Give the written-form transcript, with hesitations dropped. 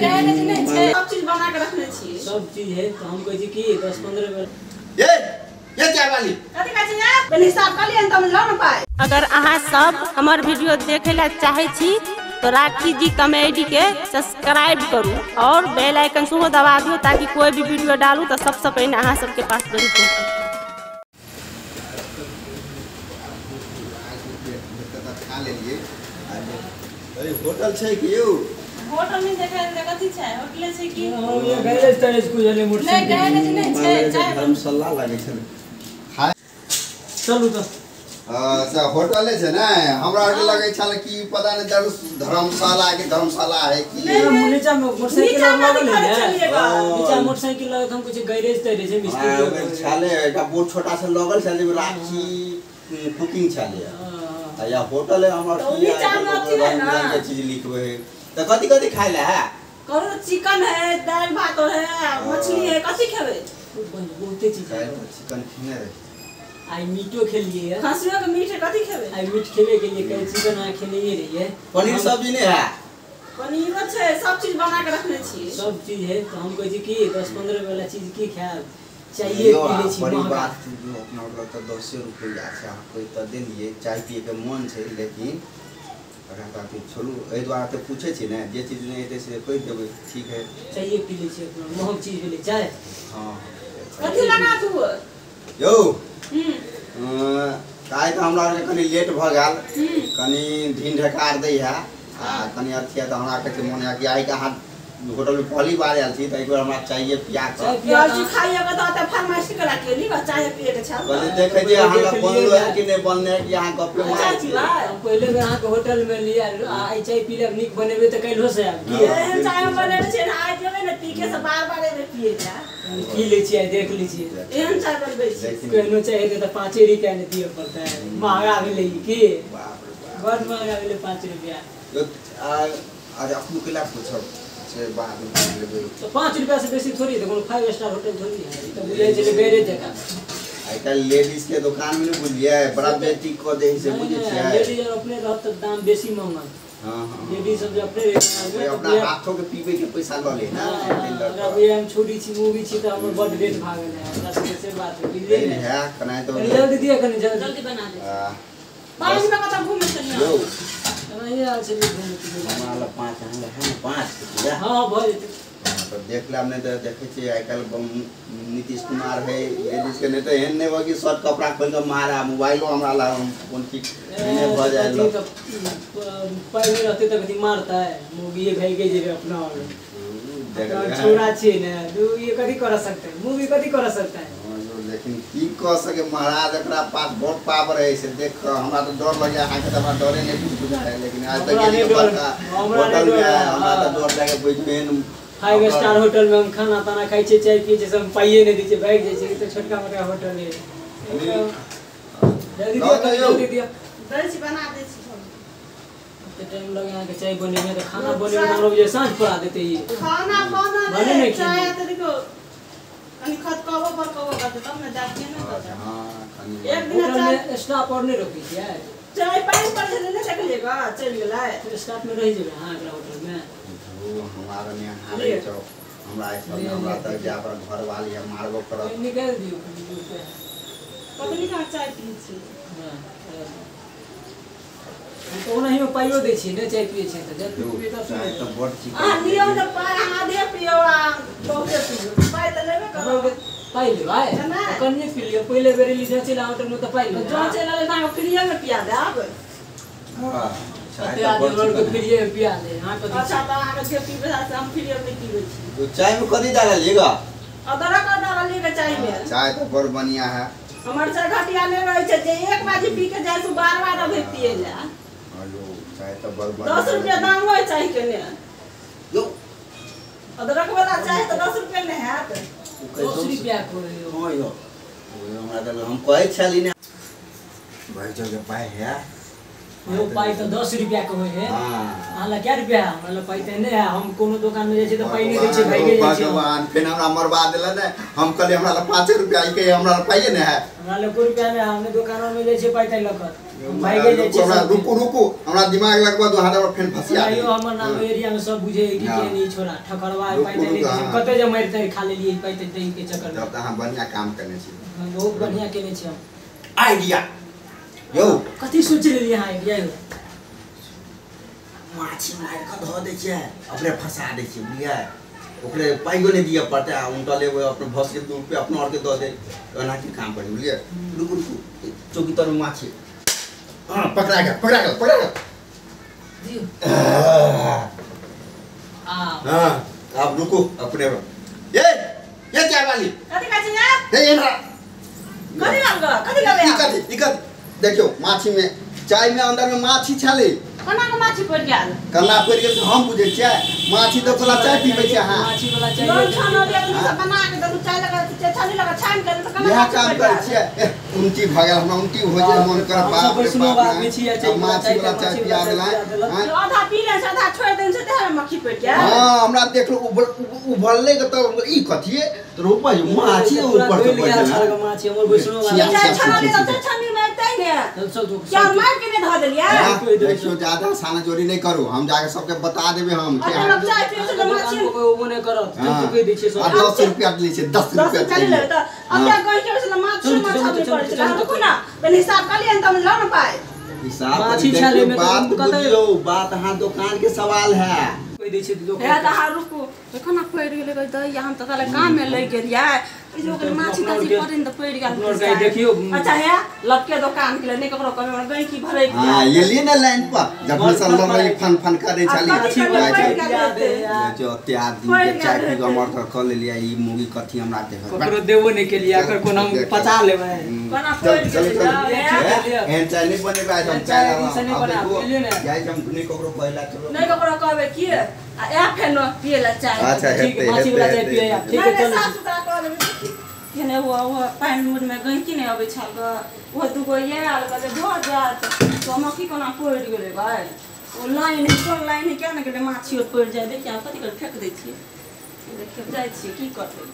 Garage नहीं छै, सब चीज बना के रखने छी। सब चीज है तो हम कहै छी कि 10-15 बेर ये ये चाय वाली कथि कहै छी यार, पहिले हिसाब कर लियन तब लाउ न पाइ। अगर अहाँ सब हमर वीडियो देखे ला चाहे छी तो राखी जी कॉमेडी के सब्सक्राइब करू और बेल आइकन सेहो दबा दियौ ताकि कोई भी वीडियो डालू तो सबसे पहले अहाँ सबके पास जरूर पहुँचे। खा लेलिए। अरे होटल छै कि यौ? होटल नहीं देखै ले कथि छै, होटले छै कि? हां, ये गैरेज तैरेज कुछ हले नहीं गैरेज नहीं छै, चाय धर्मशाला लागै छै। खाय चलू तो अच्छा होटले छै ने, हमरा आर के लगै छल कि पता नहीं धर्मशाला के धर्मशाला है कि नीचा में मोटरसाइकिल लगल है, नीचा मोटरसाइकिल लगल हम कुछ गैरेज तैरेज है मिस्त्री छाले एकटा बहुत छोटा सा लगल छल जे राखी कुकिंग छाले आ या होटल है। हमरा नीचा में अथी है ना के चीज लिखबे है त कथि कथि खाय ला है? करो चिकन है, दाल भात है, मछली है, कथि खेबे? बहुते चीज है। चिकन खेने रहे, आई मीटो खेलिए, खसियो के मीट है, कथि खेबे? आई मीट खेबे के लिए कल चिकन आ खेने रहिए। पनीर सब्जी नहीं है? पनीरो छै, सब चीज बना के रखने छी। सब चीज है तो हम कहै छी कि 10-15 वाला चीज की खायब चाहिए पी ले छी। बड़ी बात जो अपना होटल त 10 रुपया छै, अहाँ कोई त देलिए चाय पिए के मन छै, लेकिन अगर त छोड़ू एहि दुआरे त पूछै छी ने, जे चीज नहीं हेतै से कहि देबै। ठीक है, चाहिए पी ले छी अपना महग चीज भेलै चाय। हां कथि लगा तू यौ? काल्हि तऽ हमरा आरके कनि लेट भऽ गेल, कनि ढीन ढेकार दै है आ कनि अथी है, तऽ हमरा कहै छै मोन है कि आइके अहाँ होटलमे पहली बार आयल छी तऽ एक बेर हमरा चाय पिया कऽ खाइए तऽ फरमाइश करा के ली, चाय पिए के छल। कहलियै देखै छियै अहाँ लग बनलो है कि नहि बनले है, कि अहाँ गप्पे मारै छी। हम पहिले बेर अहाँके होटल मे लिया आइ चाय पी लेब, नीक बनेबै तऽ काल्हिओ से आयब। की एहन चाय हम बनेबै छियै ने, आइ जेबै ने पी के से बार बार एबै पिए लए। पी लै छियै, देख लै छियै एहन चाय बनबै छी। केहनो चाय हेतै तऽ 5 रुपया नहि दिअ पड़तै, महगा भेलै की? बड़ महगा भेलै 5 रुपया। अरे अपनो केला पूछब से बाद में लेबै तो 5 रुपया से बेसी थोड़ी है, कोनो 5 स्टार होटल थोड़ी है, ई तऽ बुझै छै गैरेज जकाँ। आइ काल्हि लेडीज के दुकान में नहीं बुझलियै बड़ा बेइज्जती कऽ दै से, बुझै छियै? लेडीज आर अपने रहत तऽ दाम बेसी मांगत। हां हां, लेडीज सब जे अपने अपना हाथों के पीबै के पैसा लऽ ले ना। अगर हम छोड़ी छी मूवी छी तऽ हमर बड रेट भागल है, हमरा सबके से बात है बुझलियै ने। है कनाइ तो जल्दी दिअ, कनी जल्दी बना दे। 5 में कतऽ घूमे चलियै? यौ एनाहिए आयल छलियै घूमे फिरे। हमरा लग 5 है ने 5 रुपया। हां भऽ जेतै। तऽ देख लेब, नहि तऽ देखै छियै आइ काल्हि नीतीश कुमार है लेडीज के, नहि तऽ एहन नहि होय कि शर्ट कपड़ा खोलि कऽ मारा मोबाइलो हमरा लग कोन ठीक नहि भऽ जाय। पाइ नहि रहतै तऽ कथी मारतै, मूवीए भागि जेबै अपना। और छोरा छियै ने, ये कथी कर सकते, मूवी कथी कर सकते है? लेकिन की कह सके महाराज, एकरा पास बहुत पावर है से देख कऽ हमरा तऽ डर लगैया। अहाँके तऽ हमरा डरे नहि कुछ बुझाइ है, लेकिन आज तक गेलियै बड़का होटल में हमरा तऽ डर लागे। बुझबे 5 स्टार होटल में हम खाना ताना खाइ छियै, चाय पियै छियै, सब पाइए नहि दै छियै, भागि जाइ छियै। तऽ छोटका मोटका होटल है। जल्दी दिअ, जल्दी दिअ। दै छी, बना दै छी। कते टाइम लगे अहाँके चाय बनेमे? तऽ खाना बनेमे तऽ लोग जे साँझ पड़ा देतै। ई खाना बनल चाय तऽ देखो कनि खतकबो बरकबो करतै तब ने जातिए ने करतै। हां, कनि एक दिन चाय स्टाफ और नहि रोकै छियै? चाय पानि पर छलै नहि देखलियै ग, चलि गेलै। स्टाफ में रहि जेबै अहाँ एकरा होटल में? हमरा ने हारे छौ, हमरा एहि सब हमरा तऽ जे अपन घरवाली है मारबो करत। निकालि दियौ कतनी कहाँ चाय पी छी। हां, तो ओनाहियो पाइयो दै छियै ने, चाय पियै छियै तऽ जब पीबै तब चाय तऽ बड़ चीज। अहाँ लियौ ने पाइ, अहाँ दे पियौ आ बहुते पियौ, पाइ तऽ लेबे करब। पाइ लेबै कनिए पी लियौ, पहिले बेर एली जाँचै ला होटल में तऽ पाइ लेबै। जाँचै ला तऽ अहाँ फ्रीए में पिया देब। हां, चाय कते तऽ बड़ आदमी रोड के चिकन है। फ्रीए में पिया दे अहाँ कथी? अच्छा तऽ अहाँके जे पीबै से हम फ्रीए में नहि पीबै छी। तो चाय में कथी डाललियै ग? अदरक और डाललियै ग चाय में। चाय तऽ बड़ बढ़िया है। हमर चाय घटिया नहि रहै छै, जे एक बाजी पी के जाइ छै बार बार अबै पियै ला। हेलो, चाय तऽ बड़ बढ़िया। 10 रुपया दाम होइ चाय के ने। यौ अदरक वाला चाय तऽ 10 रुपया नहि हैत। 10 रुपया को हां यौ, हमरा तऽ हम कहै छली ने भाई जब पाइ है वो पाई तो 10 रुपया के होय है। हां ला क्या रुपया हमरा ला पाई त नै है। हम कोनो दुकान में जाय छी त पाई नै दै छै, भागे जाय छै। भगवान फेन हमरा मरवा देला ने। हम कहलिए हमरा ला 5 रुपया ई के हमरा ला पाइए नै है। हमरा ला 1 रुपया नै, हमने दुकान में जाय छै पाई त लकर भागे जाय छै। हमरा रुकू रुकू हमरा दिमाग लगवा दो हाथ फेन फसिया। यो हमर नाम एरिया में सब बुझे कि के नहीं छोरा ठकरवा पाई त नै दै छै। कते जे मरते खा लेलिए पाई त दै के चक्कर में। तब त हम बढ़िया काम करने छी, बहुत बढ़िया केने छी हम। आइडिया यो कथी सोच लेलिए हां आइडिया यो माछी मार के धो दै छै अपने फंसा दै छै बुझलियै। ओकरे पाइयो नहीं दिया पड़ता है, उनका लेबै अपने भस के 2 रुपया अपना और के दऽ दे। एना की काम करी बुझलियै। रुकू रुकू चौकी तर में माछी हां पकड़ा गेल पकड़ा गेल पकड़ा गेल दियो। आ हां अब रुकू अपने ये ये चाय वाली कथी खाइ छी ना ए एना कथी लागल कथी लागल ई कथी ई कथी देखियो माछी में चाय में अंदर में माछी छले। कोना के माछी पड़ गेल? कला पड़ गेल हम बुझै छियै। माछी तो वाला चाय पीबै छै। हां माछी वाला चाय लोन छान लिया तुम सब बना के दू चाय लगा छानी लगा छान के त कना इएह काम करै छियै। उल्टी भ गेल हमरा उल्टी हो जाय मन कर बाप रे बाप आबै छियै माछी वाला चाय पिया देला। आधा पी ले छै आधा छोड़ देन छै त मक्खी पड़ गेल। हां हमरा देखलो उबलले के त ई कथिए त रोपा माछी ऊपर से पड़ गेल। माछी हमर वैष्णव वाला चाय छान ले त छानी में तै ने चल चल क्या मार के ने ध देलियै। देखियो ज्यादा साना जोरी नहीं करू, हम जाके सबके बता देबे हम के हम चाय पीबै छै त माछी को वो नहीं करत तो कहि दै छै सब। आ 10 रुपया लै छै 10 रुपया चलि लेबै त अब क्या कहि के छै माछी माछा नहीं पड़ै छै। रुकू ना पहले हिसाब कर लियन तब लाओ ना पाई हिसाब। माछी छाले में बात बुझियो बात हां दुकान के सवाल है कहि दै छै लोक। हे त हां रुकू देखो ना पड़ गेलै कहि दै हम त ताले काम में लग गेलियै। ई लोग माछी ताछी पड़े न त पड़ गेल देखियो। अच्छा हे लटके दुकान के नहीं ककरो कहबै हमरा गई की भरै के। हां ये लिए ना लाइन पर जब सल लग फन फन करे छली जो त्याग दिन के चाय पी के मर कर क लेलियै। ई मुगी कथी हमरा देखत ककरो देबो नहीं के लिए अकर कोनो हम पचा लेबै कोना पड़ गेल। एहन चाय नहीं बनेबै हम चाय जाय हम नहीं ककरो कहला चलो नहीं ककरो कहबै की आ ए फेन पिए ला चाय। अच्छा ठीक माछी वाला चाय पिए या ठीक है चल साफ सुथरा कर लेबै। केने वो पानि मुर में गई की नहीं अबै छल वो दुगो आयल कहले भ जात तो मक्खी कोना पड़ गेलै भाई। ओ लाइन कोन लाइन क्या ने गेलै माछी पड़ जाय। देखिए कथी कर फेंक दै छियै देखिए जाइ छियै की करबै।